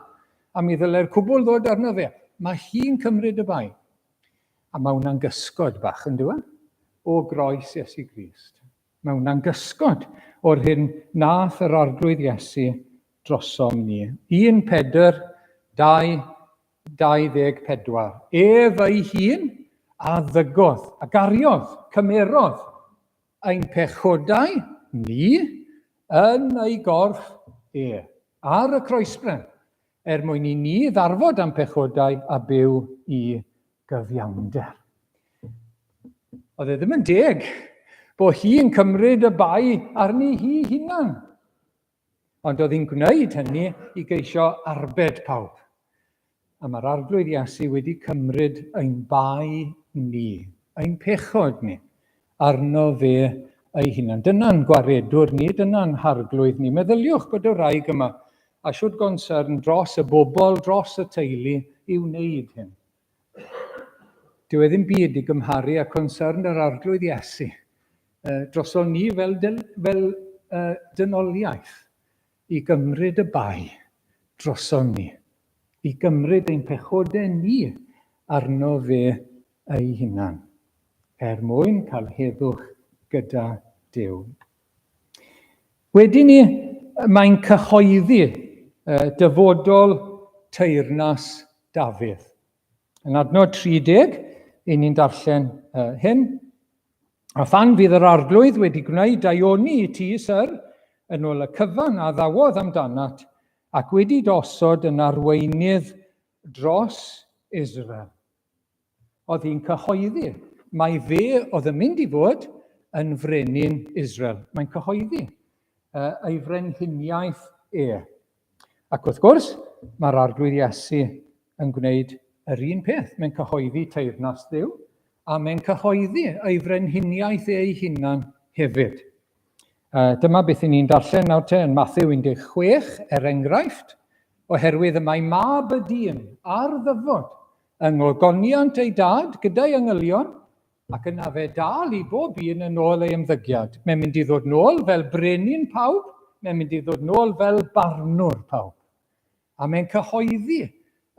A mi ddylai'r cwbl ddod arno fe. Mae hi'n cymryd y bai. A mae hwnna'n gysgod bach, yn dyw e? O groes Iesu Grist. Mae hwnna'n gysgod o'r hyn nath yr Arglwydd Iesu drosom ni. 1 Pedr 2, 24. Ef ei hun a ddygodd, a gariodd, cymerodd ein pechodau ni yn ei gorff e, ar y croesbren, er mwyn i ni ddarfod am pechodau a byw i gyfiawnder. Oedd e ddim yn deg bod hi'n cymryd y bai arni hi hunan. Ond oedd hi'n gwneud hynny i geisio arbed pawb. A mae'r Arglwydd Iesu wedi cymryd ein bai ni, ein pechod ni, arno fe ei hunan. Dyna'n gwaredwr ni, dyna'n harglwydd ni. Meddyliwch bod y wraig yma a shwt gonsyrn dros y bobl, dros y teulu i wneud hyn. Dyw e ddim byd i gymharu â concern yr Arglwydd Iesu droson ni fel, fel dynoliaeth i gymryd y bai droson ni, i gymryd ein pechodau ni arno fe ei hunan, er mwyn cael heddwch gyda Duw. Wedyn ni, mae'n cyhoeddi dyfodol teyrnas Dafydd. Yn adnod 30, i ni'n darllen hyn. A phan fydd yr arglwydd wedi gwneud daioni i ti, syr, yn ôl y cyfan a ddawodd amdanat, ac wedi dosod yn arweinydd dros Israel. Oedd hi'n cyhoeddi mai fe oedd yn mynd i fod yn frenin Israel. Mae'n cyhoeddi ei frenhiniaeth e. Ac wrth gwrs, mae'r Arglwydd Iesu yn gwneud yr un peth. Mae'n cyhoeddi teyrnas Dduw, a mae'n cyhoeddi ei frenhiniaeth ei hunan hefyd. Dyma beth i ni'n darllen nawr te yn Matthew 16, er enghraifft, oherwydd y mae mab y dyn ar ddyfod yng ngogoniant ei dad gyda'i angylion, Ac yna fe dal i bob un yn ôl ei ymddygiad. Mae'n mynd i ddod nôl fel brenin pawb, mae'n mynd i ddod nôl fel barnwr pawb. A mae'n cyhoeddi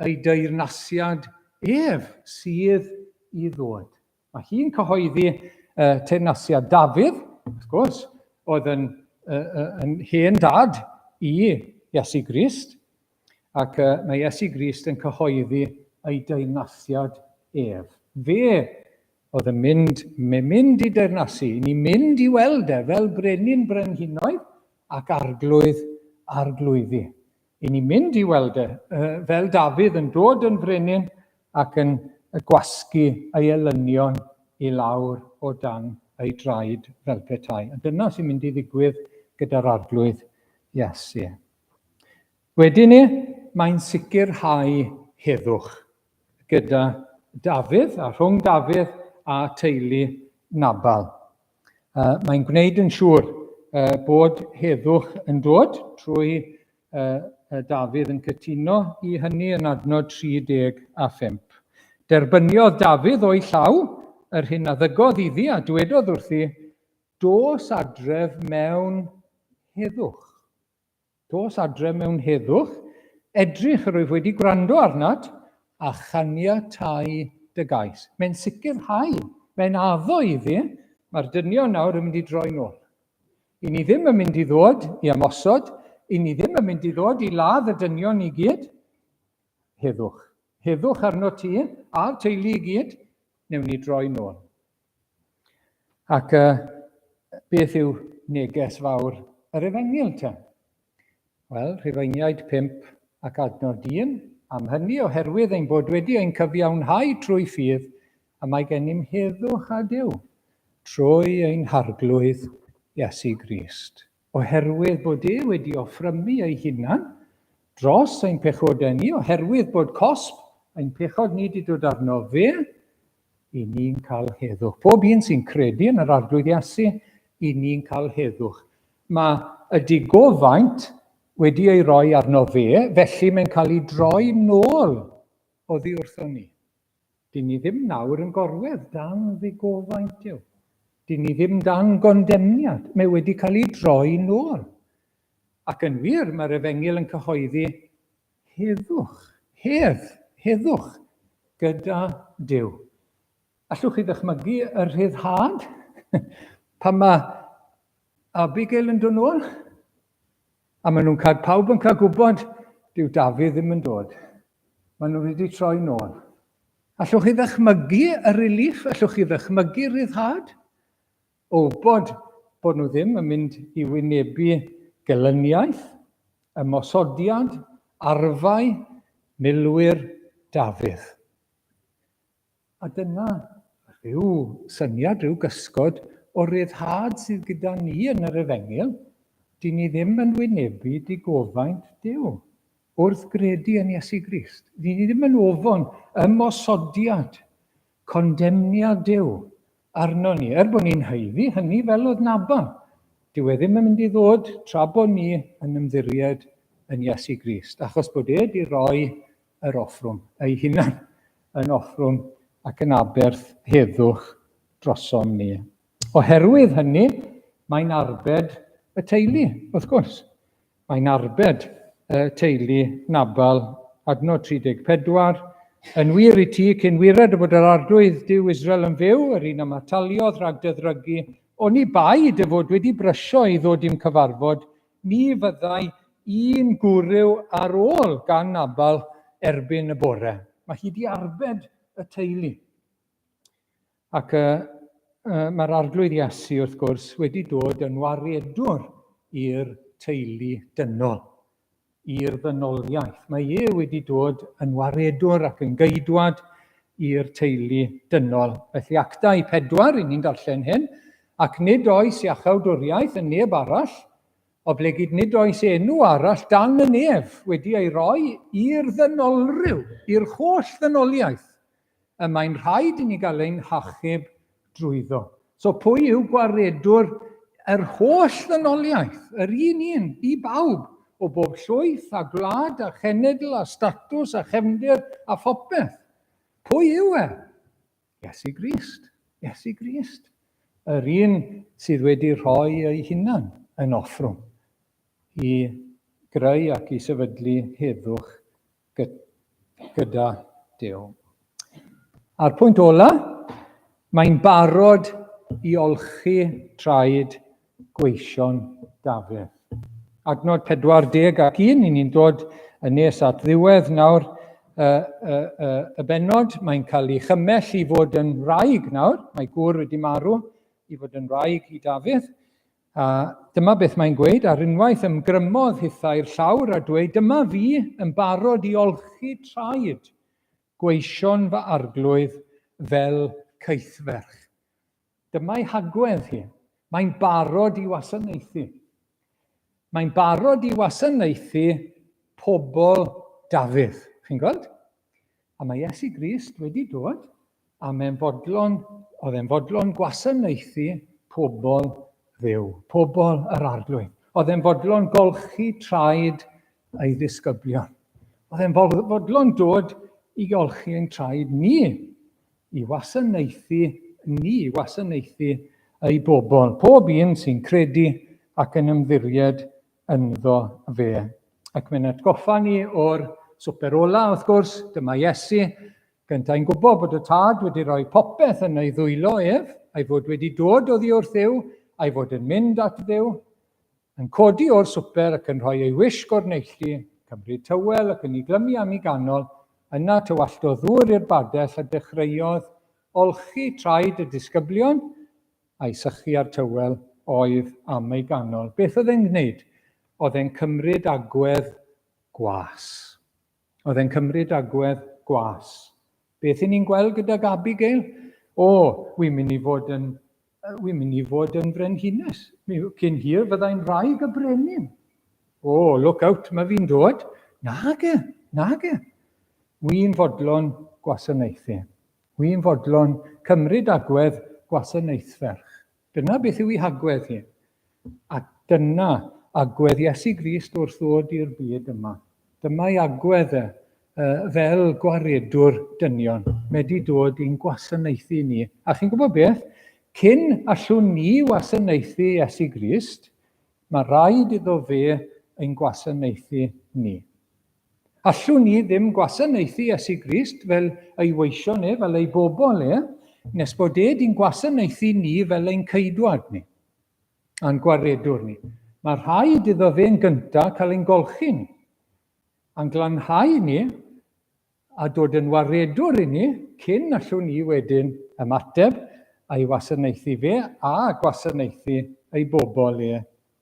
ei deyrnasiad ef sydd i ddod. Mae hi'n cyhoeddi uh, teyrnasiad Dafydd, wrth gwrs, oedd yn, uh, uh, yn hen dad i Iesu Grist, Ac uh, mae Iesu Grist yn cyhoeddi ei deyrnasiad ef. Fe oedd yn mynd, mae'n mynd i deyrnasu, ni'n mynd i weld e fel brenin brenhinoedd ac arglwydd arglwyddi. I ni'n mynd i weld e fel Dafydd yn dod yn frenin ac yn gwasgu ei elynion i lawr o dan ei draed fel petai. A dyna sy'n mynd i ddigwydd gyda'r arglwydd Iesu. Wedyn ni, mae'n sicrhau heddwch gyda Dafydd a rhwng Dafydd a teulu Nabal. Uh, mae'n gwneud yn siŵr uh, bod heddwch yn dod trwy uh, Dafydd yn cytuno i hynny yn adnod 35. Derbyniodd Dafydd o'i llaw yr hyn a ddygodd iddi a dwedodd wrthi, dos adref mewn heddwch. Dos adre mewn heddwch, edrych yr wyf wedi gwrando arnat, a chaniatáu dy gais. Mae'n sicrhau, mae'n addo iddi, mae'r dynion nawr yn mynd i droi nôl. I ni ddim yn mynd i ddod i ymosod, i ni ddim yn mynd i ddod i ladd y dynion i gyd. Heddwch. Heddwch arno ti a'r teulu i gyd, newn ni droi nôl. Ac uh, beth yw neges fawr yr efengyl te? Wel, Rhufeiniaid 5 ac adnod 1, am hynny oherwydd ein bod wedi ein cyfiawnhau trwy ffydd, a mae gennym heddwch â Duw trwy ein harglwydd Iesu Grist. Oherwydd bod e wedi offrymu ei hunan dros ein pechodau ni, oherwydd bod cosb ein pechod ni wedi dod arno fe, i ni'n cael heddwch. Pob un sy'n credu yn yr Arglwydd Iesu, i ni'n cael heddwch. Mae y digofaint wedi ei roi arno fe, felly mae'n cael ei droi nôl oddi wrthon ni. Dyn ni ddim nawr yn gorwedd dan ddigofaint Duw. Dyn ni ddim dan gondemniad. Mae wedi cael ei droi nôl. Ac yn wir, mae'r efengyl yn cyhoeddi heddwch, hedd, heddwch gyda Duw. Allwch chi ddychmygu y rhyddhad pan mae Abigail yn dod nôl? A maen nhw'n cael, pawb yn cael gwybod, dyw Dafydd ddim yn dod. Maen nhw wedi troi nôl. Allwch chi ddychmygu y relief? Allwch chi ddychmygu rhyddhad? O wybod bod nhw ddim yn mynd i wynebu gelyniaeth, ymosodiad, arfau, milwyr Dafydd. A dyna rhyw syniad, rhyw gysgod o ryddhad sydd gyda ni yn yr Efengyl. Dyn ni ddim yn wynebu digofaint Duw wrth gredu yn Iesu Grist. Dyn ni ddim yn ofon ymosodiad, condemniad Duw arno ni, er bod ni'n haeddu hynny fel oedd Nabal. Dyw e ddim yn mynd i ddod tra bod ni yn ymddiried yn Iesu Grist, achos bod e wedi rhoi yr offrwm ei hunan yn offrwm ac yn aberth heddwch drosom ni. Oherwydd hynny, mae'n arbed y teulu, wrth gwrs. Mae'n arbed y teulu Nabal, adnod 34, Yn wir i ti, cyn wired y bod yr arglwydd Duw Israel yn fyw, yr un am ataliodd rhag dyddrygu, oni bai dy fod wedi brysio i ddod i'm cyfarfod, Ni fyddai un gwryw ar ôl gan Nabal erbyn y bore. Mae hi wedi arbed y teulu. Ac uh, uh, mae'r arglwydd Iesu, wrth gwrs, wedi dod yn waredwr i'r teulu dynol, i'r ddynoliaeth. Mae e wedi dod yn waredwr ac yn geidwad i'r teulu dynol. Felly Actau 4, i ni'n darllen hyn, ac nid oes iachawdwriaeth yn neb arall, oblegid nid oes enw arall dan y nef wedi ei roi i'r ddynolryw, i'r holl ddynoliaeth, y mae'n rhaid i ni gael ein hachub drwyddo. So pwy yw gwaredwr yr holl ddynoliaeth, yr un un, i bawb, o bob llwyth a gwlad a chenedl a statws a chefndir a phopeth? Pwy yw e? Iesu Grist. Iesu Grist. Yr un sydd wedi rhoi ei hunan yn offrwm i greu ac i sefydlu heddwch gyda Duw. A'r pwynt ola, mae'n barod i olchi traed gweision Dafydd. Adnod 41, i ni'n dod yn nes at ddiwedd nawr y, y, y, y bennod. Mae'n cael ei chymell i fod yn wraig nawr. Mae gŵr wedi marw i fod yn wraig i Dafydd. A dyma beth mae'n gweud, ar unwaith ymgrymodd hithau'r llawr a dweud, dyma fi yn barod i olchi traed gweision fy arglwydd fel caethferch. Dyma'i hagwedd hi. Mae'n barod i wasanaethu. Mae'n barod i wasanaethu pobl Dafydd. Chi'n gweld? A mae Iesu Grist wedi dod a mae'n fodlon, oedd e'n fodlon gwasanaethu pobl Dduw, pobl yr Arglwydd. Oedd e'n fodlon golchi traed ei ddisgyblion. Oedd e'n fodlon dod i golchi ein traed ni, i wasanaethu ni, i wasanaethu ei bobl, pob un sy'n credu ac yn ymddiried ynddo fe. Ac mae'n atgoffa ni o'r swper ola, wrth gwrs, dyma Iesu, gyntau'n gwybod bod y Tad wedi rhoi popeth yn ei ddwylo ef, a'i fod wedi dod oddi wrth Dduw, a'i fod yn mynd at Dduw, yn codi o'r swper ac yn rhoi ei wisg o'r neilltu, cymryd tywel ac yn ei glymu am ei ganol, yna tywalltodd ddŵr i'r badell a dechreuodd olchi traed y disgyblion, a'i sychu â'r tywel oedd am ei ganol. Beth oedd e'n gwneud? Oedd e'n cymryd agwedd gwas. Oedd e'n cymryd agwedd gwas. Beth i ni'n gweld gydag Abigail? O, wi'n mynd i fod yn, wi'n mynd i fod yn frenhines. Cyn hir fyddai'n wraig y brenin. O, look out, mae fi'n dod. Nage, nage. Wi'n fodlon gwasanaethu. Wi'n fodlon cymryd agwedd gwasanaethferch. Dyna beth yw ei hagwedd hi. A dyna agwedd Iesu Grist wrth ddod i'r byd yma. Dyma'i agwedd e, fel gwaredwr dynion. Mae wedi dod i'n gwasanaethu ni. A chi'n gwybod beth? Cyn allwn ni wasanaethu Iesu Grist, mae rhaid iddo fe ein gwasanaethu ni. Allwn ni ddim gwasanaethu Iesu Grist fel ei weision e, fel ei bobl e, nes bod e di'n gwasanaethu ni fel ein ceidwad ni, a'n gwaredwr ni. Mae rhaid iddo fe'n gyntaf cael ein golchi ni, a'n glanhau ni, a dod yn waredwr i ni, cyn allwn ni wedyn ymateb a'i wasanaethu fe a gwasanaethu ei bobl e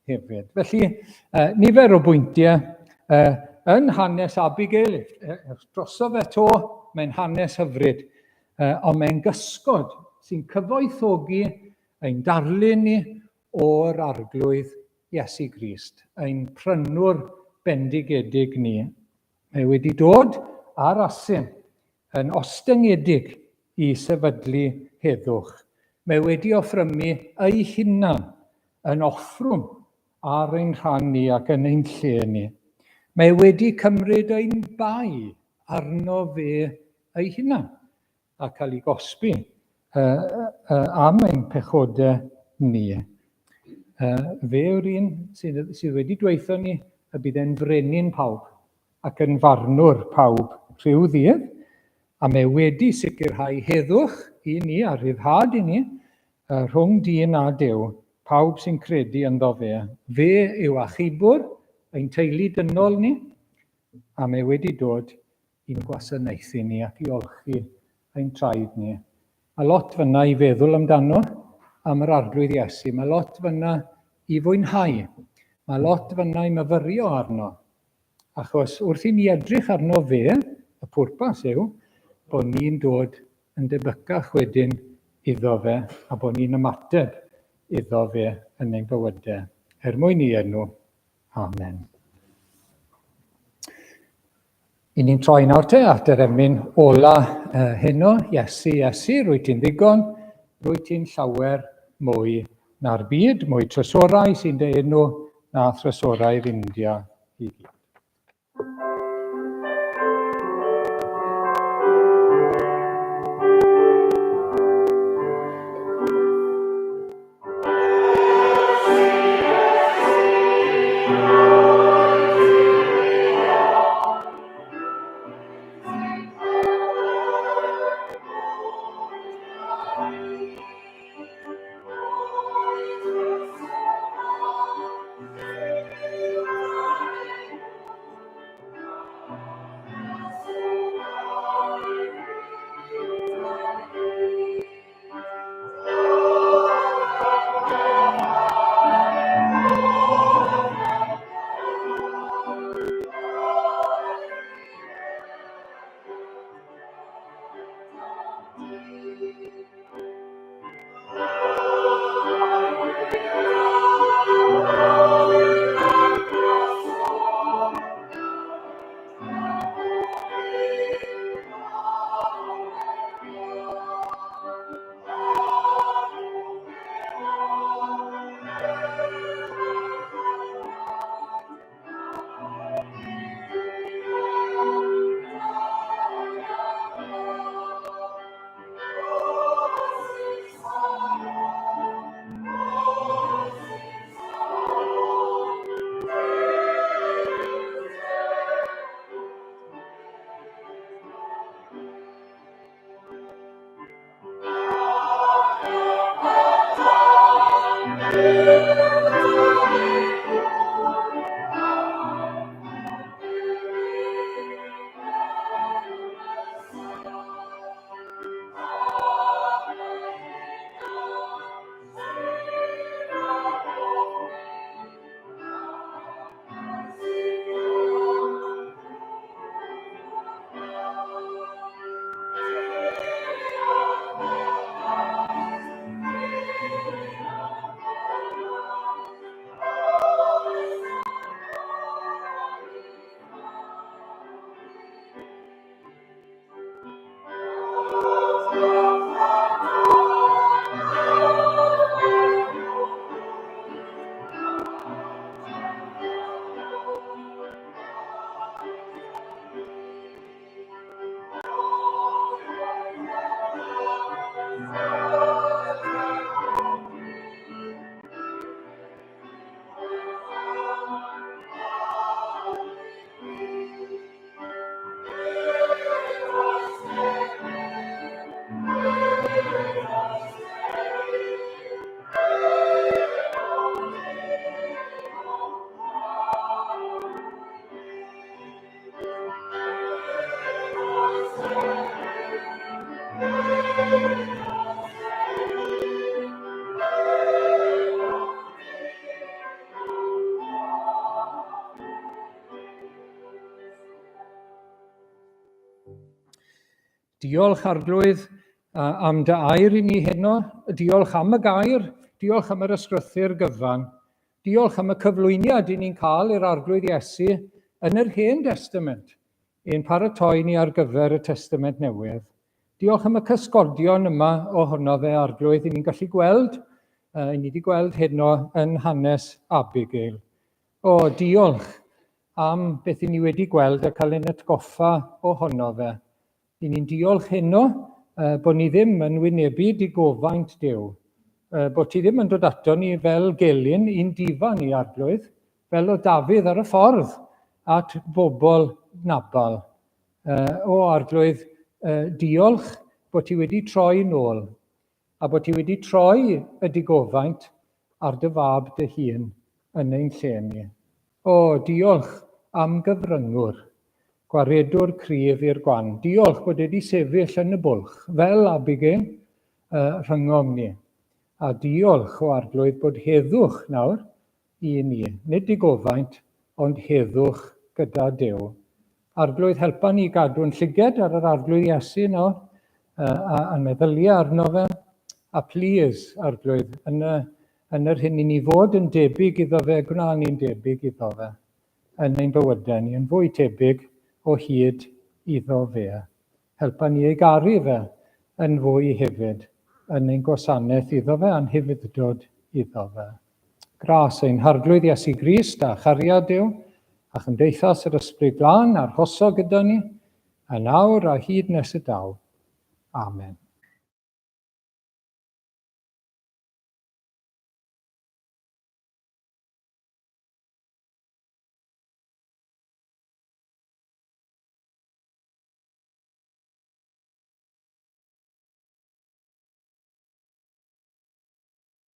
hefyd. Felly, nifer o bwyntiau yn hanes Abigail, droso fe to, mae'n hanes hyfryd, ond mae'n gysgod sy'n cyfoethogi ein darlun ni o'r Arglwydd Iesu Grist, ein prynwr bendigedig ni. Mae wedi dod ar asyn yn ostyngedig i sefydlu heddwch. Mae wedi offrymu ei hunan yn offrwm ar ein rhan ni ac yn ein lle ni. Mae wedi cymryd ein bai arno fe ei hunan a cael ei gosbi am ein pechodau ni. Fe yw'r un sydd, sydd wedi dweutho ni y bydd e'n frenin pawb ac yn farnwr pawb rhyw ddydd, a mae wedi sicrhau heddwch i ni a rhyddhad i ni rhwng dyn a Duw, pawb sy'n credu ynddo fe. Fe yw achubwr ein teulu dynol ni, a mae wedi dod i'n gwasanaethu ni ac i olchi ein traed ni. Mae lot fyna i feddwl amdano am yr Arglwydd Iesu. Mae lot fyna i fwynhau. Mae lot fyna i myfyrio arno. Achos wrth i ni edrych arno fe, y pwrpas yw bod ni'n dod yn debycach wedyn iddo fe a bod ni'n ymateb iddo fe yn ein bywydau. Er mwyn i enw. Amen. I ni'n troi nawr te at yr emyn ola heno. Iesu, Iesu, rwy ti'n ddigon, rwy ti'n llawer mwy na'r byd, mwy trysorau sy'n dy enw na thrysorau'r India i gyd. Diolch, Arglwydd, am dy air i ni heno. Diolch am y gair, diolch am yr ysgrythur gyfan. Diolch am y cyflwyniad i ni'n cael i'r Arglwydd Iesu yn yr Hen Destament, i'n paratoi ni ar gyfer y Testament Newydd. Diolch am y cysgodion yma ohono fe, Arglwydd, i ni'n gallu gweld, i ni wedi gweld heno yn hanes Abigail. O, diolch am beth i ni wedi gweld a cael ein atgoffa ohono fe. I ni'n diolch heno bod ni ddim yn wynebu digofaint Duw, bod ti ddim yn dod ato ni fel gelyn i'n difa ni, Arglwydd, fel o Dafydd ar y ffordd at bobl Nabal. O Arglwydd, diolch bod ti wedi troi nôl, a bod ti wedi troi y digofaint ar dy fab dy hun yn ein lle ni. O, diolch am gyfryngwr, gwaredwr cryf i'r gwan. Diolch bod wedi sefyll yn y bwlch, fel Abigail, rhyngom ni. A diolch, o Arglwydd, bod heddwch nawr i ni, nid digofaint, ond heddwch gyda Duw. Arglwydd, helpa ni gadw'n llyged ar yr Arglwydd Iesu nawr, a, a'n meddyliau arno fe. A plîs, Arglwydd, yn, y, yn yr hyn i ni fod yn debyg iddo fe, gwna ni'n debyg iddo fe yn ein bywydau ni, yn fwy tebyg o hyd iddo fe. Helpa ni ei garu fe yn fwy hefyd yn ein gwasanaeth iddo fe a'n hufudd-dod iddo fe. Gras ein Harglwydd Iesu Grist a chariad Duw a chymdeithas yr Ysbryd Glân arhoso gyda ni, yn awr a hyd nes y daw. Amen.